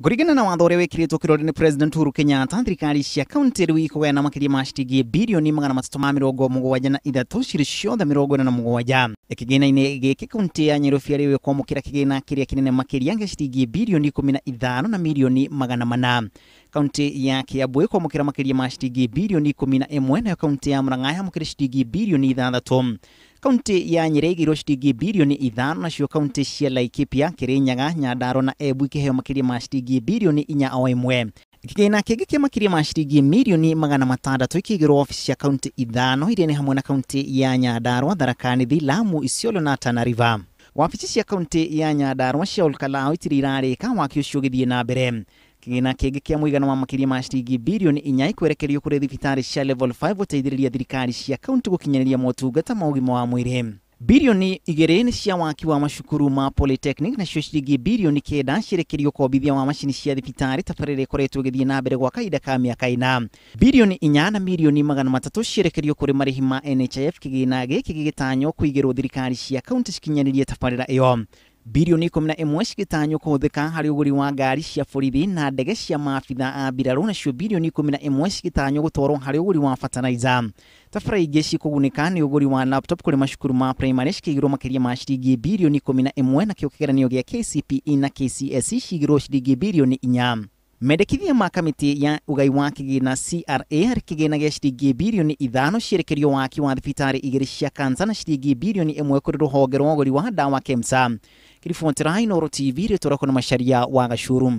Kũringana na watho ũrĩa wĩkĩrĩtwo kĩrore nĩ President Uhuru Kenyatta, thirikari cia kaunti rĩu ikũgayana makĩria ma ciringi birioni 373 cirĩ ciothe 47. Kĩgĩna-inĩ gĩkĩ kaunti ya Nyairobi arĩ yo ĩkwamũkĩra kĩgĩna kĩrĩa kĩnene makĩria gĩa ciringi birioni 15 na mirioni 400. Kaunti ya Kiambu ĩkwamũkĩra makĩria ma ciringi birioni 11, nayo kaunti ya Murang'a yamũkĩre ciringi birioni 6. Kaunti ya Nyeri ĩigĩirwo ciringi birioni 5, nacio kaunti cia Laikipia, Kirinyaga, Nyandarua na Embu ikĩheo makĩria ma ciringi birioni 4 o ĩmwe. Kĩgĩna kĩngĩ kĩa makĩria ma ciringi mirioni 600 ikĩigĩrwo wabici cia kaunti 5 iria nĩ hamwe na kaunti ya Nyandarua, Tharaka Nithi, Lamu, Isiolo na Tana River. Wabici cia kaunti ya Nyandarua cia Olkalau itirĩ irarĩka waki ũcio ũgĩthiĩ na mbere. Kĩgĩna kĩngĩ kĩa mũigana wa makĩria ma ciringi birioni 4 ikwerekerio kũrĩ thibitarĩ cia level 5 gũteithĩrĩria thirikari cia kaunti gũkinyanĩria motungata ma ũgima wa mwĩrĩ. Birioni 2 nĩ cia waki wa macukuru ma polytechnic, nacio ciringi birioni 9 cierekerio kombithia wa macini cia thibitarĩ tabarĩra ĩkoretwo ĩgĩthiĩ na mbere gwa kahinda ka mĩaka 4. Birioni 4 na mirioni 300 cierekerio kũrĩ marĩhi ma NHIF, kĩgĩna gĩkĩ gĩgĩtanywo kũigĩrwo thirikari cia kaunti cikinyanĩrie tabarĩra ĩyo. Birioni 11 cigĩtanywo kũhũthĩka harĩ ũgũri wa ngari cia borithi na ndege cia maabitha a mbirarũ, nacio birioni 11 cigĩtanywo gũtwarwo harĩ ũgũri wa fertilizer. Tabarĩra ingĩ cikũgunĩka nĩ ũgũri wa laptop kũrĩ macukuru ma primary cikĩigĩrwo makĩria ma ciringi birioni 11, nakĩo kĩgeranio gĩa KCPE na KCSE cigĩrwo ciringi birioni 4. Mendekithia ma kamĩtĩ ya ũgai wa kĩgĩna CRA harĩ kĩgĩna gĩa ciringi birioni 5 cierekerio waki wa thibitarĩ 2 cia kansa na ciringi birioni 1 kũrĩ rũhonge rwa ũgũri wa ndawa KEMSA. Kiribotera Inooro TV, rĩtwa rĩakwa nĩ Macharia wa Gacuru.